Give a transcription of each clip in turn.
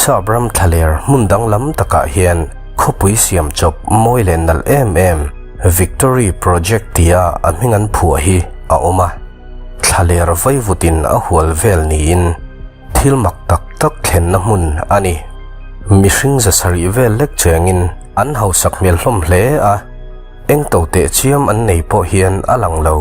Sap ram thlaler hmun danglam takah hian khawpui siam chawp mawi leh nalh em em Victory Project tia a hming an phuah hi a awm a. Thlaler vaivutin a hual vel niin thil mak tak tak thlenna hmun a ni. Mihring zasarih vel lek chengin an hausak hmel hlawm hle a. Eng to teh chiam an nei pawh hian a lang lo.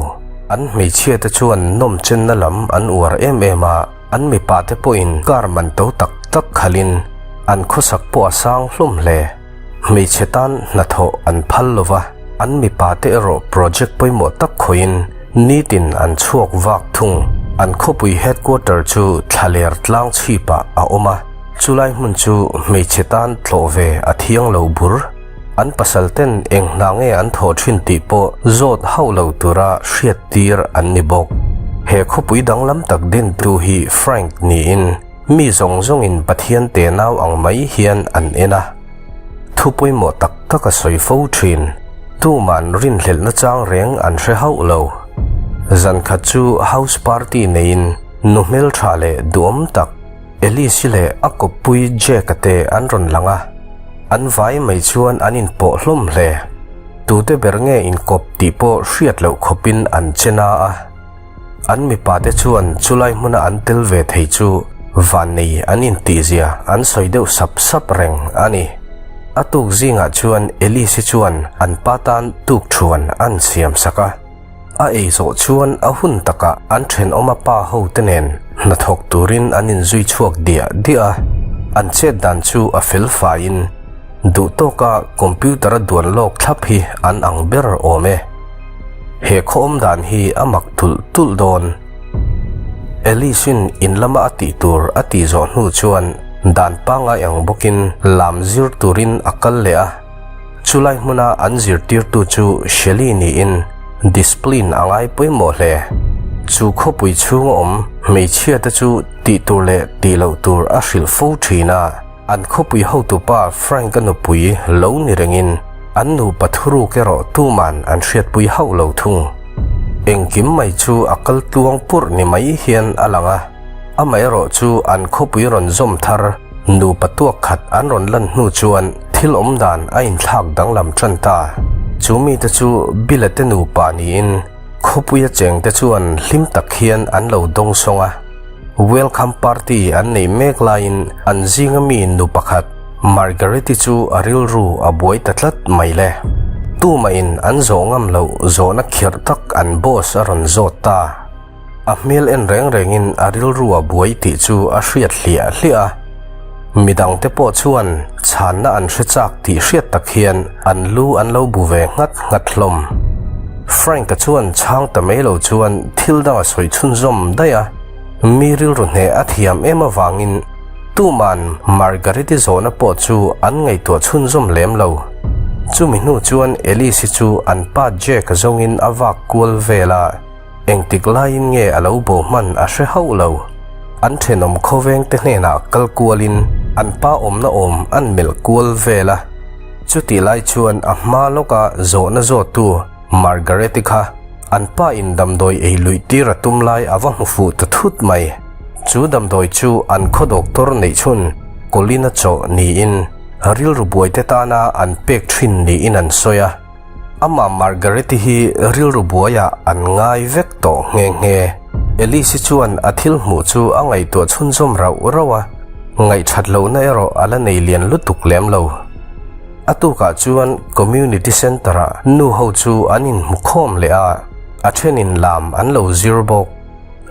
An hmeichhia te chuan nawm chenna lam an uar em em a, an mipa te pawhin car man to tak tak khalhin an khawsak pawh a sang hlawm hle. Hmeichhe tan hnathawh an phal lo va, an mipa te erawh project pawimawh tak khawihin nitin an chhuak vak thung. An khawpui headquarter chu thlaler tlang chhipah a awm a, chulai hmun chu hmeichhe tan tlawh ve a thiang lo bur. An pasal ten eng hna nge an thawh thin tih pawh zawt hauh lo tura hriat tir an ni bawk. He khawpui danglam tak dintu hi Frank niin mi zawng zawngin Pathian te nau ang mai hian an en a. Thu pawimawh tak tak a sawi fo thin. Tuman rinhlelhna chang reng an hre hauh lo. Zan khat chu house party neiin nu hmeltha leh duhawm tak Alice-i leh a kawppui Jack-a te an rawn lang a, an vai mai chuan an inpawh hlawm hle. Tute ber nge inkawp tih pawh hriat loh khawpin an che na a. An mipa te chuan chulai hmuna an tel ve thei chu vannei an intihzia an sawi deuh sap sap reng a ni. A tuk zingah chuan Alice-i chuan an pa tan tukthuan an siam sak a. A ei zawh chuan a hun takah an thenawma pa ho te nen hnathawk turin an inzui chhuak diah diah a, an chet dan chu a fel faiin duh tawka computer a duan lawk thlap hi an ang ber awm e. He khaw awm dan hi a mak tulh tulh dawn. Alice-in in lama a tih tur a tih zawh hnu chuan dan pangngai ang bawkin lam zir turin a kal leh a. Chulai hmuna an zirtirtu chu Shelly niin discipline a ngai pawimawh hle. Chu khawpui chhunga awm hmeichhia te chu tih tur leh tih loh tur a hrilh fo thin a, an khawpui hotupa Frank-a nupui lo ni rengin an nupa thuruk erawh tuman an hriatpui hauh lo thung. Engkim mai chu a kal tluang purh ni mai hian a lang a, amaherawh chu an khawpui rawn zawm thar Nupa tuak khat an rawn lan hnu chuan thil awm dan a inthlak danglam tan ta. Chu mite chu Bill-a te nupa niin khawpuia chengte chuan hlim tak hian an lo dawng sawng a. Welcome party an nei mek laiin an zinga mi nu pakhat Margaret-i chu a rilru a buai ta tlat mai le. Tumahin an zawh ngam loh zawhna khirh tak an boss a rawn zawt ta. A hmel en reng rengin a rilru a buai tih chu a hriat hliah hliah a. Midangte pawh chuan chhanna an hre chak tih hriat tak hian an lu an lo bu ve nghat nghat hlawm. Frank-a chuan chhang ta mai lo chuan thil dang a sawi chhunzawm daih a. Mi rilru hneh a thiam em avangin tuman Margaret-i zawhna pawh chu an ngaihtuah chhunzawm lem lo. Chumi hnu chuan Alice-i chu an pa Jack-a zawngin a vak kual vel a. Engtik laiin nge a lo bo hman a hre hauh lo. An thenawm khawveng te hnenah kal kualin an pa awmna awm an melh kual vel a. Chutih lai chuan a hma lawka zawhna zawttu Margaret-i kha an pa in damdawi ei luih tir a tum lai a va hmu fuh ta thut mai. Chu damdawi chu an khaw doctor neih chhun Colin-a chawh niin rilru buaite tana an pek thin niin an sawi a. Amah Margaret-i hi rilru buaiah an ngai vek tawh nghe nghe. Alice-i chuan a thil hmuh chu a ngaihtuah chhunzawm rauh rauh a, ngaihṭhat lohna erawh a la nei lian lutuk lem lo. A tukah chuan Community Centre-ah nu ho chu an inhmu khawm leh a, a ṭhenin lam an lo zir bawk.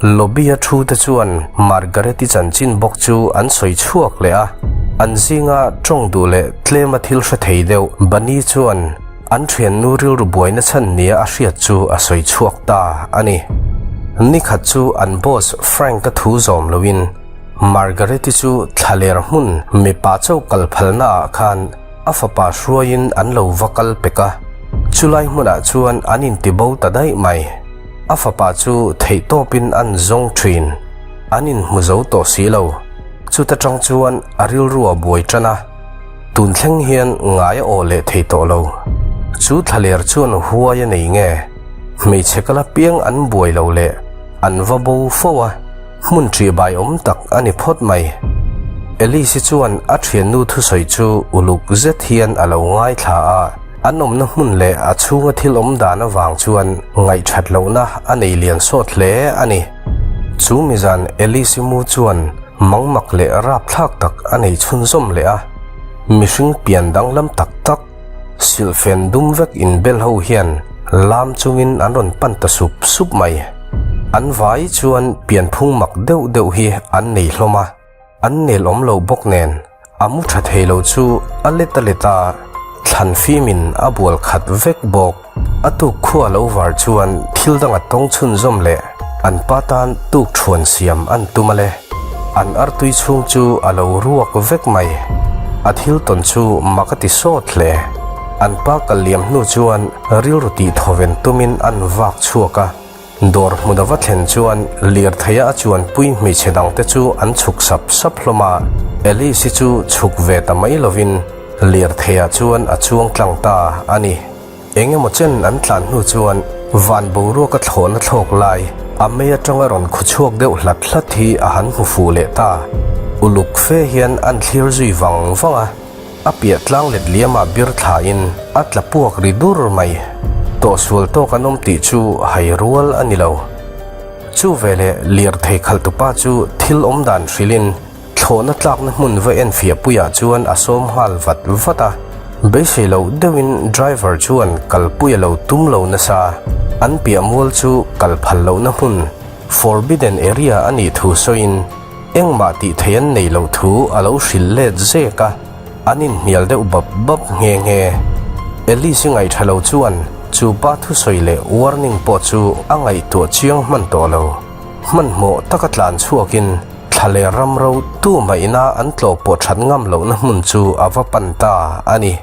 Lobby-a thu te chuan Margaret-i chanchin bawk chu an sawi chhuak leh a, an zinga tawng duh leh tlema thil hre thei deuh Bunny chuan an thiannu rilru buaina chhan nia a hriat chu a sawi chhuak ta a ni. Nikhat chu an boss Frank-a thu zawm loin Margaret-i chu thlaler hmun mipa cho kal phalna ah khan a fapa hruaiin an lo va kal pek a, chulai hmunah chuan an intibo ta daih mai. A fapa chu theihtawpin an zawng thin, an inhmu zo tawh si lo. Chuta tang chuan a rilru a buai tan a, tun thleng hian ngai a aw leh thei tawh lo. Chu thlaler chuan huai a nei nge, hmeichhe kala piang an buai lo leh an va bo fo a, hmun ṭihbai awm tak a ni phawt mai. Alice-i chuan a thiannu thusawi chu uluk zet hian a lo ngaithla a, an awmna hmun leh a chhunga thil awm dan avang chuan ngaihthat lohna a nei lian sawt hle a ni. Chu mizan Alice-i mu chuan mangmak leh rapthlak tak a nei chhunzawm leh a, mihring pian danglam tak tak, Silhfen dum vek inbel ho hian lam chungin an rawn pan ta sup sup mai. An vai chuan pianphung mak deuh deuh hi an nei hlawm a, an nel awm lo bawk nen a mu tha thei lo chu a let a let a, thlan fimin a bual khat vek bawk. A tuk khua lo var chuan thil danga tawng chhunzawm leh an pa tan tuk thuan siam an tum a le. An artui chhung chu a lo ruak vek mai. A thil tawn chu mak a ti sawt hle. An pa kal liam hnu chuan rilru tih thawven tumin an vak chhuak a. Dawr hmun a va thlen chuan lirtheia a chuanpui hmeichhe dangte chu an chhuk sap sap hlawm a. Alice-i chu chhuk ve ta mai lovin lirtheiah chuan a chuang tlang ta a ni. Eng emaw chen an tlan hnu chuan van boruaka thlawhna thlawk lai a mei atanga rawn khu chhuak deuh hlat hlat hi a han hmu fuh leh ta. Uluk fe hian an thlir zui vang vang a, a piah tlang let liamah bir thlain a tla puak ri dur mai. Tawhsual tawk an awm tih chu hai rual a ni lo. Chu veleh lirthei khalhtupa chu thil awmdan hrilhin Thlawhna tlakna hmun va enfiah puiah chuan a sawm nghal vat vat a, beisei loh deuhin driver chuan kalpui a lo tum lo nasa. An piah mual chu kal phal lohna hmun, forbidden area a nih thu sawiin engmah tih theih an nei loh thu a lo hrilh let zek a, an inhnial deuh bap bap nghe nghe. Alice-i ngaihṭha lo chuan chu pa thusawi leh warning pawh chu a ngaihtuah chiang hman tawh lo. Hmanhmawh taka tlan chhuakin Thla leh ram ro tu mahina an tlawh pawh that ngam lohna hmun chu a va pan ta a ni.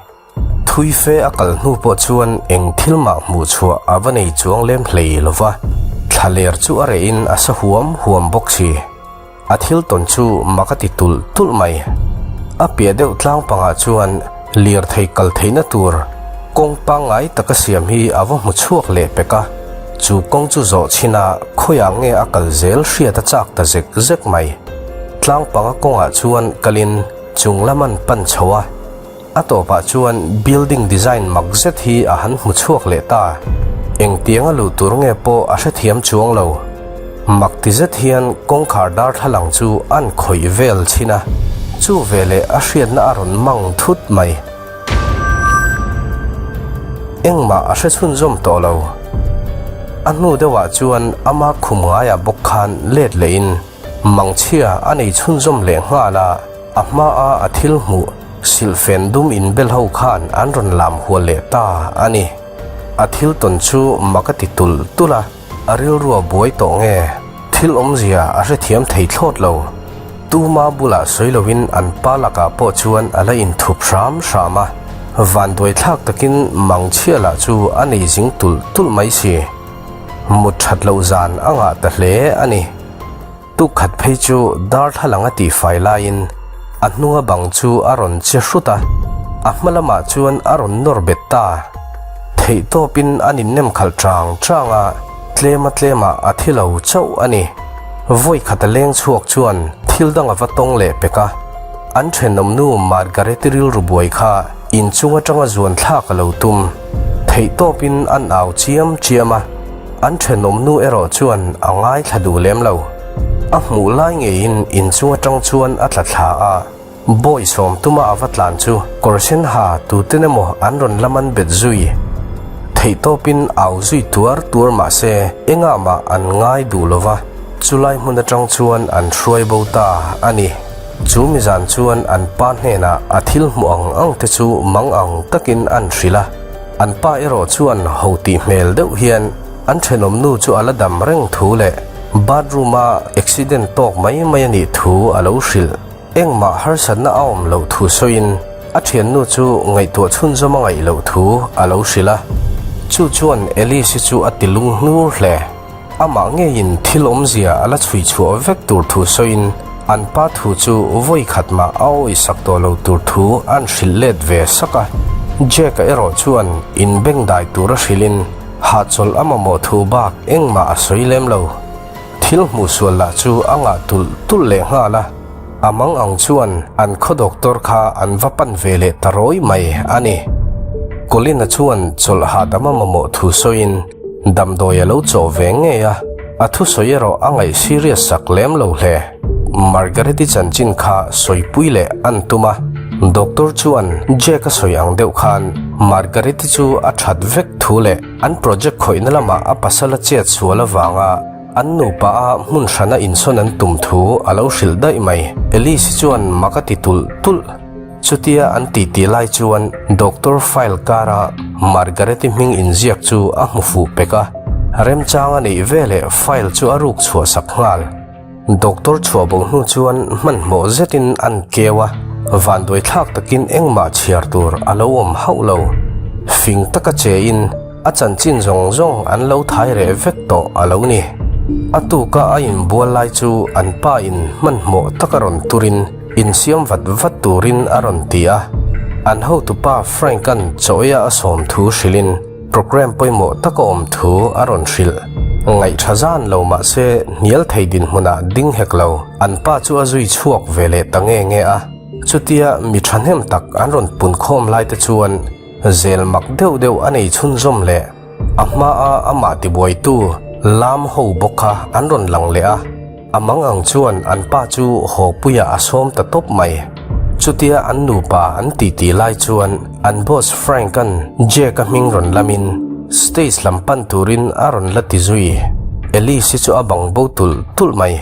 Thui fe a kal hnu pawh chuan eng thil mah hmuh chhuah a va nei chuang lem hlei lo va, thla ler chu a rehin a sa huam huam bawk si. A thil tawn chu mak a ti tulh tulh mai. A piah deuh tlang pangah chuan lirthei kal theihna tur kawng pangngai taka siam hi a va hmu chhuak leh pek a. Chu kawng chu zawh chinah khawiah nge a kal zel hriat a chak ta zek zek mai. Tlang panga kawngah chuan kalin chung lam an pan chho a, a tawpah chuan building design mak zet hi a han hmu chhuak leh ta. Engtianga luh tur nge pawh a hrethiam chuang lo. Mak ti zet hian kawngkhar darthlalang chu an khawih vel chhin a, chu veleh a hriatna a rawn mang thut mai. Engmah a hre chhunzawm tawh lo. A hnu deuhah chuan ama khum ngaiah bawk khan let lehin mangchhia a nei chhunzawm leh nghal a, a hmaa a thil hmuh silhfen dum inbel ho khan an rawn lam hual leh ta a ni. A thil tawn chu mak a ti tulh tulh a, a rilru a buai tawh nge? Thil awmzia a hrethiam thei thlawt lo. Tuma bulah sawi loin an pa lakah pawh chuan a la inthup hram hram a, vanduai thlak takin mangchhia lah chu a nei zing tulh tulh mai si. Mut that loh zan a ngah ta hle a ni. Tukkhat phei chu darthlalang a tihfai laiin a hnunga bang chu a rawn che hrut a, a hma lamah chuan a rawn nawr bet ta. Theihtawpin an innem khalh chang chang a. Tlema tlemah a thi lo chauh a ni. Vawi khat a leng chhuak chuan thil dang a va tawng leh pek a. An thenawmnu Margaret-i rilru buai kha inchung atanga zuan thlak a lo tum. Theihtawpin an au chiam chiam a, an thenawmnu erawh chuan a ngaithla duh lem lo. A hmuh lai ngeiin inchung atang chuan a tla thla a. Bawi sawm tuma a va tlan chu kawr sen ha tuten emaw an rawn lam an bet zui. Theihtawpin au zui tuar tuar mah se engah mah an ngai duh lo va, chulai hmun atang chuan an hruai bo ta a ni. Chu mizan chuan an pa hnenah a thil hmuh ang ang te chu mang ang takin an hrilh a, an pa erawh chuan ho tih hmel deuh hian an thenawmnu chu a la dam reng thu leh bathroom-a accident tawk mai mai a nih thu a lo hrilh. Engmah harsatna a awm loh thu sawiin a thiannu chu ngaihtuah chhunzawm a ngaih loh thu a lo hrilh a. Chu chuan Alice-i chu a ti lung hnur hle. Amah ngeiin thil awmzia a la chhui chhuah vek tur thu sawiin an pa thu chu vawi khat mah a awisak tawh lo tur thu an hrilh let ve sak a. Jack-a erawh chuan inbengdai tura hrilhin hahchawlh a mamawh thu bak engmah a sawi lem lo. Thil hmuh sual lah chu a ngah tulh tulh leh nghal a. A mang ang chuan an khaw doctor kha an va pan ve leh ta rawi mai a ni. Colin-a chuan chawlh hahdam a mamawh thu sawiin damdawi a lo chawh ve ngei a, a thusawi erawh a ngaih serious sak lem lo hle. Margaret-i chanchin kha sawipui leh an tum a, doctor chuan Jack-a sawi ang deuh khan Margaret-i chu a that vek thu leh an project khawihna lamah a pasal a chet sual avanga An nupa a hmun hrana insawn an tum thu a lo hrilh daih mai. Elise chuan mak a ti tulh tulh. Chutia an titi lai chuan Doctor file kara Margaret-i hming inziak chu a hmu fuh pek a. Remchang a neih veleh file chu a ruk chhuah sak nghal. Doctor chhuah bo hnu chuan hmanhmawh zetin an keu a, vanduai thlak takin engmah chhiar tur a lo awm hauh lo. Fing taka che in. A chanchin zawng zawng an lo thai reh vek tawh a lo ni. A tuka a inbual lai chu an pa in hmanhmawh taka rawn turin insiam vat vat turin a rawn ti a. An hotupa Frank-a'n chaw eia a sawm thu hrilhin programme pawimawh taka awm thu a rawn hrilh. Ngaihṭha zan lo mah se hnial thei dinhmunah ding hek lo an pa chu a zui chhuak ve leh ta nge nge a. Chutia mi ṭhahnem tak an rawn punkhawm lai te chuan Zel mak deuh deuh a nei chhunzawm leh a hmaa amah tibuaitu lam ho bawk kha an rawn lang leh a, a mang ang chuan an pa chu haw puiah a sawm ta tawp mai. Chutia an nupa an titi lai chuan an boss Frank-a'n Jack-a hming rawn lamin stage lam pan turin a rawn la ti zui. Elise-i chu a bang bo tulh tulh mai.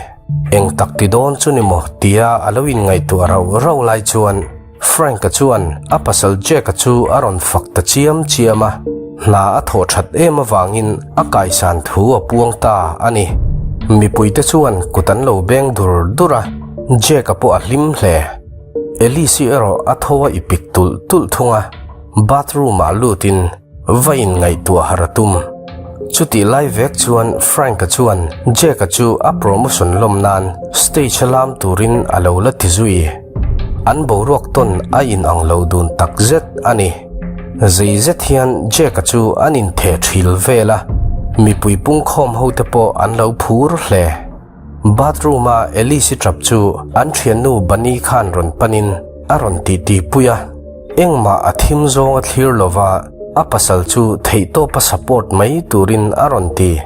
Eng tak ti dawn chu ni maw tia a lo inngaihtuah rauh rauh lai chuan Frank-a chuan a pasal Jack-a chu a rawn fak ta chiam chiam a, hna a thawh that em avangin a kaisan thu a puang ta a ni. Mipuite chuan kut an lo beng dur dur a, Jack-a pawh a hlim hle. Elise-i erawh a tho a ipik tulh tulh thung a, bathroom-ah lutin va inngaihtuah har a tum. Chutih lai vek chuan Frank-a chuan Jack-a chu a promotion lawm nan stage-a lam turin a lo la ti zui. An boruak tawn a inang lo dun tak zet a ni. Zei zet hian Jack-a chu an intheh thil vel a, mipui pungkhawm hote pawh an lo phur hle. Bathroom a Elise-i tap chu an thiannu Bunny khan rawn panin a rawn titi pui a, engmah a thim zawng a thlir lova a pasal chu theihtawpa support mai turin a rawn ti.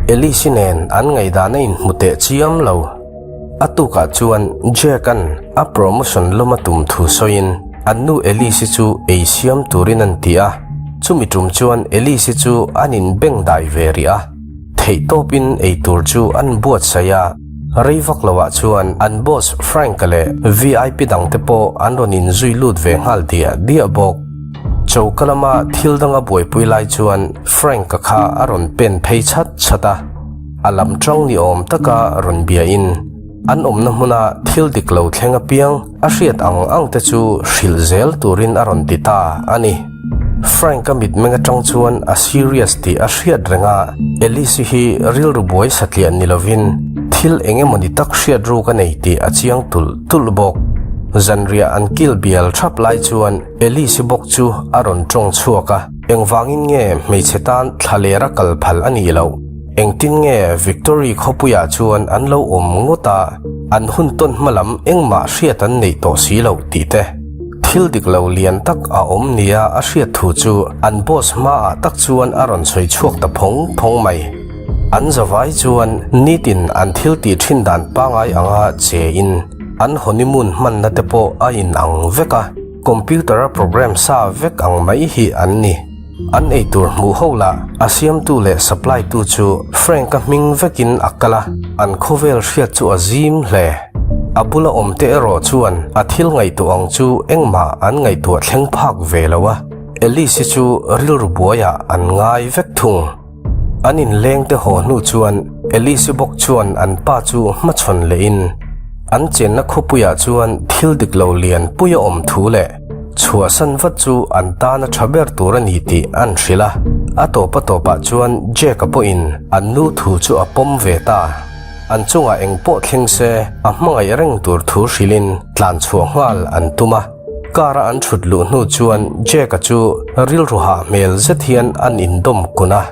Elise-i nen an ngaihdan a inhmu teh chiam lo. A tukah chuan Jack-a'n a promotion lawm a tum thu sawiin an nu Elise-i chu ei siam turin an ti a, chumi tum chuan Elise-i chu an inbeng dai ve rih a. Theihtawpin eitur chu an buatsaih a, rei vak loah chuan an boss Frank-a leh vip dangte pawh an rawn inzui lut ve nghal diah diah bawk. Choka lama thil danga buaipui lai chuan Frank-a kha a rawn pen phei chhat chhat a, a lam tang ni awm taka rawn biain an awmna hmuna thil dik lo thleng apiang a hriat ang ang te chu hrilh zel turin a rawn ti ta a ni. Frank-a mitmeng atang chuan a serious tih a hriat reng a, Elise-i hi rilru buai satliah ni lovin thil eng emawni tak hriat ruk a nei tih a chiang tulh tulh bawk. Zanriah an kil bial thap lai chuan Elise-i bawk chu a rawn tawng chhuak a, Engvangin nge hmeichhe tan thlalera kal phal a nih loh? Engtin nge Victory khawpuiah chuan an lo awm ngawt a, an hun tawn hma lam engmah hriat an neih tawh si loh tih te. Thil dik lo lian tak a awm nia a hriat thu chu an boss hmaah tak chuan a rawn sawi chhuak ta phawng phawng mai. An zavai chuan nitin an thil tih thin dan pangai anga che in an honeymoon hmanna te pawh a in ang vek a, computer a program sa vek ang mai hi an ni. An eitur hmuh ho lah a siamtu leh supply tu chu Frank-a hming vekin a kal a, an khawvel hriat chu a zim hle. A bula awm te erawh chuan a thil ngaihtuah ang chu engmah an ngaihtuah thleng phak ve lo a, Elise-i chu rilru buaiah an ngai vek thung. An inleng te haw hnu chuan Elise-i bawk chuan an pa chu hmachhawn lehin an chenna khawpuiah chuan thil dik lo lian pui a awm thu leh chhuahsan vat chu an tan a tha ber tur a ni tih an hrilh a. A tawp a tawpah chuan Jack-a pawhin an nu thu chu a pawm ve ta. An chungah eng pawh thleng se a hmangaih reng tur thu hrilhin tlan chhuah nghal an tum a. Car a an thut luh hnu chuan Jack-a chu rilru hah hmel zet hian an indawm kun a,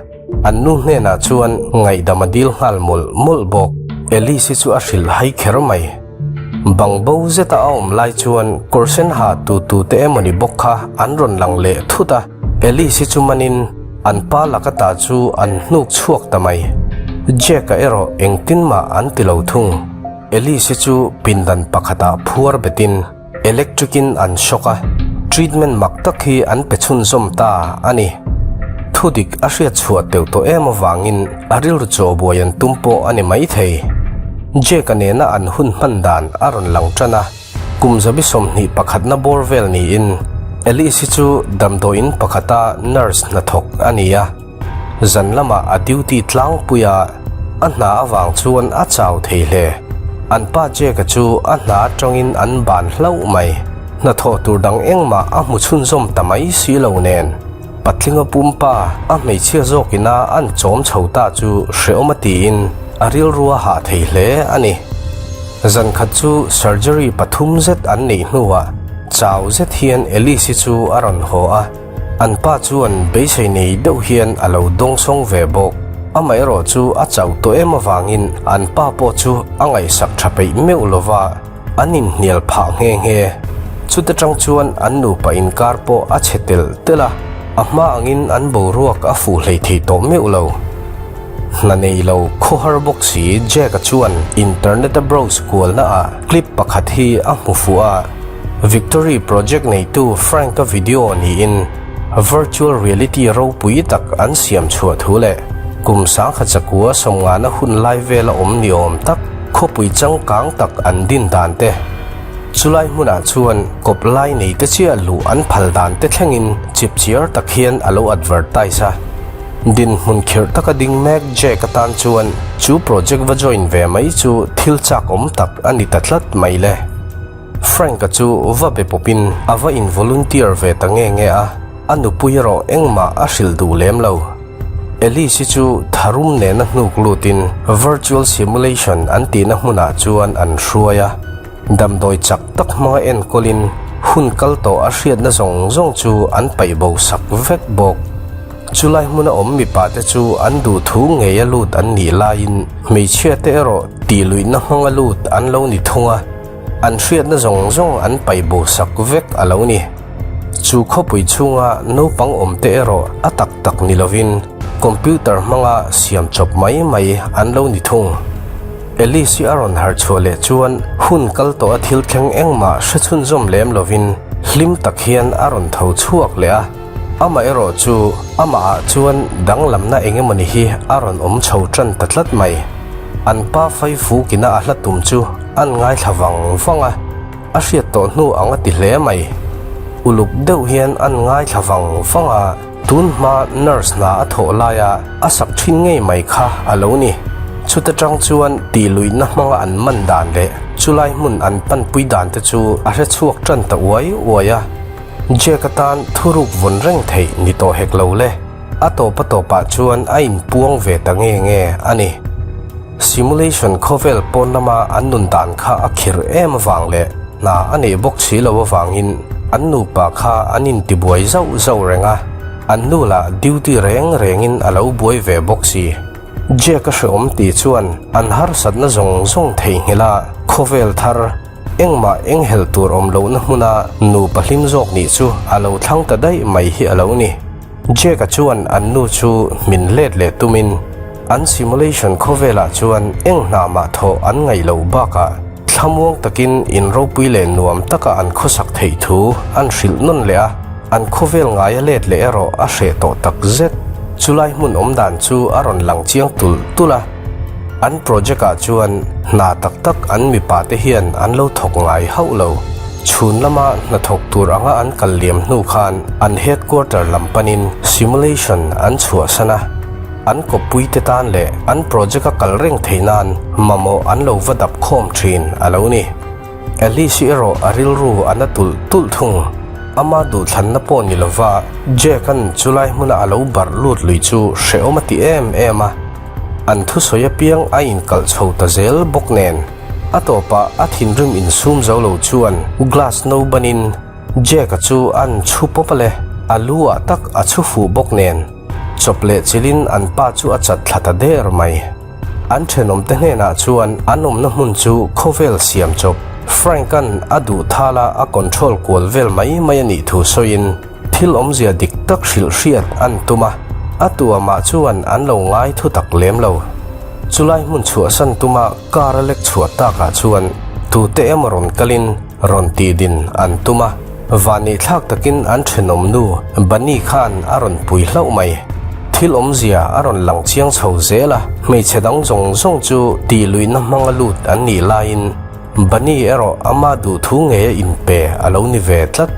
an nu hnenah chuan ngaihdam a dil nghal mawlh mawlh bawk. Elise-i chu a hrilh hai kher mai. Bang bo zeta a awm lai chuan kawr sen ha tu tu te emawni bawk kha an rawn lang leh thut a, Alice-i chu manin an pa laka ta chu an hnuk chhuak ta mai. Jack-a erawh engtin mah an ti lo thung. Alice-i chu pindan pakhatah phuar betin Electric in an shock a, treatment mak tak hi an pe chhunzawm ta a ni. Thudik a hriat chhuah teuh tawh em avangin a rilru chaw buai an tum pawh a ni maithei. Jake-a nena an hun hman dan a rawn lang tan a, kum zabi 21 pakhatna bawr vel niin Alice-i chu damdawiin pakhata nurse hnathawk a ni a. Zan lamah a duty tlangpui a, a hna avang chuan a chau thei hle. An pa Jake-a chu a hna atangin an ban hlauh mai. Hnathawh tur dang engmah a hmu chhunzawm ta mai si lo nen. Patlinga pumpa a hmeichhia zawkina an chawm chho ta chu hrehawm a tiin a rilru a hah thei hle a ni. Zan khat chu surgery pathum zet an neih hnuah chau zet hian Alice-i chu a rawn haw a. An pa chuan beisei nei deuh hian a lo dawngsawng ve bawk. Amaherawh chu a chauh tawh em avangin an pa pawh chu a ngaihsak tha peih meuh lova an inhnial phah nghe nghe. Chuta tang chuan an nupa inkar pawh a chhe telh telh a, a hma angin an boruak a fuh hlei thei tawh meuh lo. Hna nei lo khawhar bawk si Jack-a chuan internet a browse kualna ah clip pakhat hi a hmu fuh a. Victory Project neitu Frank-a video niin virtual reality ropui tak an siam chhuah thu leh kum sangkhat zakua sawmngana hun lai vela awm ni awm tak khawpui changkang tak an din dan te, chulai hmunah chuan kawp lai nei te chiah luh an phal dan te thlengin chipchiar tak hian a lo advertise a. Dinhmun khirh taka ding mek Jack atan chuan chu project va join ve mai chu thil chak awm tak a ni ta tlat mai le. Frank-a chu va be pawpin a va in volunteer ve ta nge nge a, a nupui erawh engmah a hrilh duh lem lo. Alice-i chu tharum nena hnuk lutin virtual simulation an tihna hmunah chuan an hruai a, damdawi chak tak hmanga enkawlin hun kal tawh a hriatna zawng zawng chu an paih bo sak vek bawk. Chulai hmuna awm mipa te chu an duh thu ngei a lut an nih laiin hmeichhia te erawh tih luihna hmanga lut an lo ni thung a, an hriatna zawng zawng an paih bo sak vek a lo ni. Chu khawpui chhunga naupang awm te erawh a tak tak ni lovin computer hmanga siam chawp mai mai an lo ni thung. Alice-i a rawn harh chhuah leh chuan hun kal tawh a thil thleng engmah hre chhunzawm lem lovin hlim tak hian a rawn tho chhuak leh a. Amaherawh chu amahah chuan danglamna eng emawni hi a rawn awm chho tan ta tlat mai. An pa Faifukina a hla tum chu an ngaithla vang vang a, a hriat tawh hnu ang a ti hle mai. Uluk deuh hian an ngaithla vang vang a, tun hma nurse hna a thawh laia a sak thin ngei mai kha a lo ni. Chuta tang chuan tih luihna hmanga an man dan leh chulai hmun an panpui dan te chu a hre chhuak tan ta uai uai a. Jack atan thuruk vawn reng theih ni tawh hek lo le. A tawp a tawpah chuan a inpuang ve ta nge nge a ni. Simulation khawvel pawn lama an nun dan kha a khirh em avang leh hna a neih bawk si lo avangin an nupa kha an intibuai zauh zauh reng a, an nu lah duty reng rengin a lo buai ve bawk si. Jack a hreawm tih chuan an harsatna zawng zawng theihnghilh a, khawvel thar, Engmah enghelh tur awm lohna hmuna nupa hlim zawk nih chu a lo thlang ta daih mai hi a lo ni. Jack-a chuan an nu chu min let leh tumin an simulation khawvelah chuan eng hna mah thawh an ngaih loh bakah thlamuang takin in ropui leh nuam taka an khawsak theih thu an hrilh nawn leh a, an khawvel ngaia let leh erawh a hreh tawh tak zet. Chulai hmun awm dan chu a rawn lang chiang tulh tulh a. An project ah chuan hna tak tak an mipa te hian an lo thawk ngai hauh lo. Chhun lama hnathawk tur anga an kal liam hnu khan an headquarter lam panin simulation an chhuahsan a. An kawppui te tan leh an project a kal reng thei nan mamawh an lo va dap khawm thin a lo ni. Alice erawh a rilru a na tulh tulh thung. Ama duhthlanna pawh ni lova Jack-a'n chulai hmuna a lo barh lut lui chu hrehawm a ti em em a. An thusawi apiang a inkalh chho ta zel bawk nen, a tawpah a thinrim insum zo lo chuan glass no banin Jack-a chu an chhu pawp a le, a lu ah tak a chhu fuh bawk nen, chawp leh chilhin an pa chu a chat thla ta der mai. An thenawmte hnenah chuan an awmna hmun chu khawvel siam chawp. Frank-a'n a duh thala a control kual vel mai mai a nih thu sawiin thil awmzia dik tak hrilh hriat an tum a, a tuamah chuan an lo ngai thu tak lem lo. Chulai hmun chhuahsan tuma car a lek chhuah takah chuan tute emaw rawn kalin rawn tihdin an tum a, Vanneih thlak takin an thenawm nu Bunny khan a rawn pui hlauh mai. Thil awmzia a rawn lang chiang chho zel a, hmeichhe dang zawng zawng chu tih luihna hmanga lut an nih laiin Bunny erawh ama duhthu ngei a inpe a lo ni ve tlat.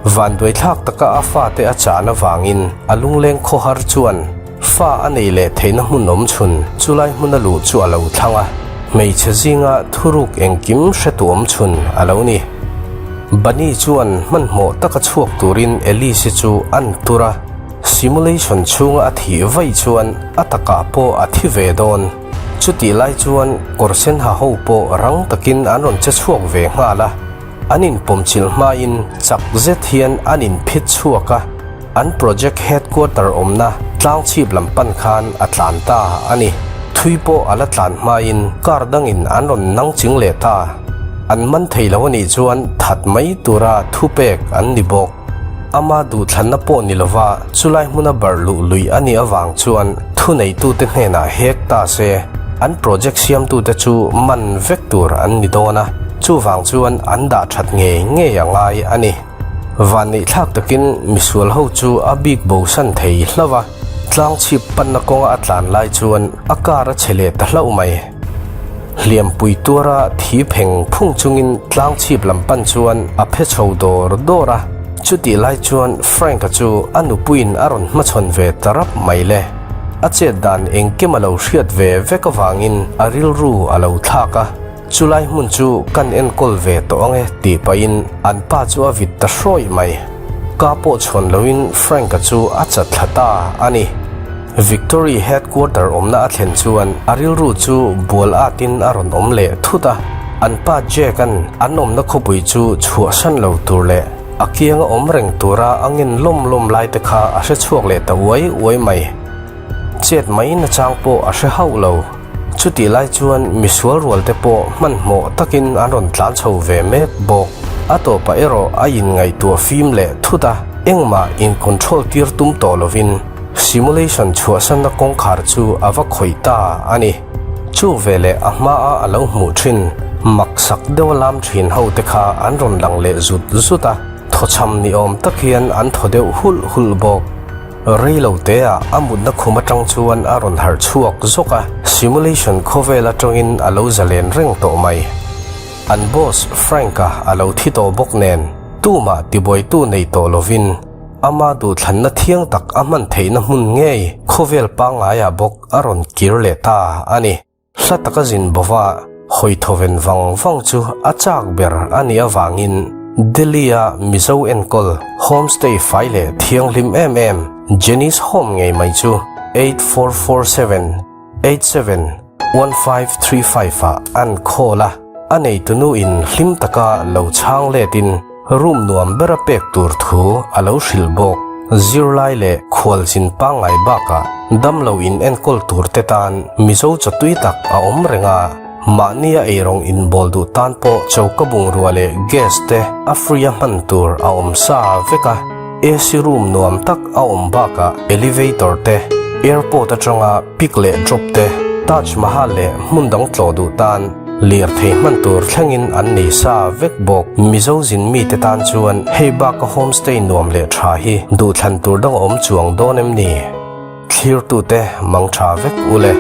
Vanduai thlak taka a fate a chahna vangin a lungleng khawhar chuan fa a nei leh theihna hmun awm chhun chulai hmuna luh chu a lo thlang a, hmeichhe zinga thuruk engkim hretu awm chhun a lo ni. Bunny chuan hmanhmawh taka chhuak turin Alice-i chu an tur a, simulation chhunga a thih vaih chuan a takah pawh a thi ve dawn. Chutih lai chuan kawr sen ha ho pawh rang takin an rawn che chhuak ve nghal a, an inpawmchilh hmain chak zet hian an inphit chhuak a. An project headquarter awmna tlangchhip lam pan khan a tlan ta a ni. Thui pawh a la tlan hmain car dangin an rawn nang ching leh ta. An man thei lo a nih chuan that mai tura thupek an ni bawk. Ama duhthlanna pawh ni lova chulai hmuna barh luh lui a nih avang chuan thuneitute hnenah hek ta se an project siamtute chu man vek tur an ni dawn a, chuvang chuan an dah that ngei ngei a ngai a ni. Vanneih thlak takin misual ho chu a bik bosan thei hlauh a, tlang chhip panna kawnga a tlan lai chuan a car a che leh ta hlauh mai. Hliampui tuara thi pheng phung chungin tlang chhip lam pan chuan a phe chho dawr dawr a, chutih lai chuan Frank-a chu a nupuiin a rawn hmachhawn ve ta rap mai le. A chet dan engkim a lo hriat ve vek avangin a rilru a lo thlak a. Chulai hmun chu kan enkawl ve tawh ang e tih pahin an pa chu a vit ta hrawih mai. Ka pawh chhawn loin Frank-a chu a chat thla ta a ni. Victory headquarter awmna a thlen chuan a rilru chu bual atin a rawn awm leh thut a. An pa Jack-a'n an awmna khawpui chu chhuahsan lo tur leh a kianga awm reng tura a ngen lawm lawm lai te kha a hre chhuak leh ta uai uai mai. Chet mai nachang pawh a hre hauh lo. Chutih lai chuan misual rual te pawh hmanhmawh takin an rawn tlan chho ve mek bawk. A tawpah erawh a inngaihtuah fim leh thut a, engmah in control tir tum tawh lovin simulation chhuahsanna kawngkhar chu a va khawih ta a ni. Chu veleh a hmaa a lo hmuh thin maksak deuha lam thin ho te kha an rawn lang leh zut zut a, thawchham ni awm tak hian an thaw deuh hulh hulh bawk. Rei lo te ah a mutna khum atang chuan a rawn harh chhuak zawk a, simulation khawvel atangin a lo zalen reng tawh mai. An boss Frank-a a lo thi tawh bawk nen, tumah tibuaitu nei tawh lovin ama duhthlanna thiang tak a hman theihna hmun ngei khawvel pangngaiah bawk a rawn kir leh ta a ni. Hla taka zin bova hawi thawven vang vang chu a chak ber a nih avangin Delhi-a Mizo enkawl homestay fai leh thianghlim em em Jenny's Home ngei mai chu 8447 87 1535 ah an call a, a neitunu in hlim taka lo chhang letin Room nuam bera pek tur thu a lo hrilh bawk. Zirlai leh khualzin pangngai bakah damlo in enkawl tur te tan Mizo chawtui tak a awm reng a, mahnia eirawng inbawl duh tan pawh choka bungrua leh gas te a free a hman tur a awm sa vek a. AC room nuam tak a awm bakah elevator te, airport atanga pick leh drop te, Taj Mahal leh hmun dang tlawh duh tan, Lirthei hman tur thlengin an nei sa vek bawk. Mizo zin mite tan chuan hei baka homestay nuam leh tha hi duhthlan tur dang a awm chuang dawn em ni? Thlirtute mang tha vek u le.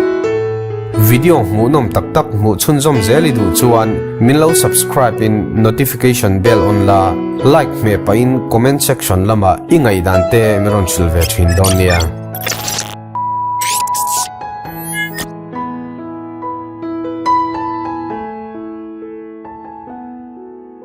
Video hmuhnawm tak tak hmuh chhunzawm zel i duh chuan min lo subscribe in notification bell on la, like hmeh pahin comment section lamah i ngaihdan te min rawn hrilh ve thin dawn nia.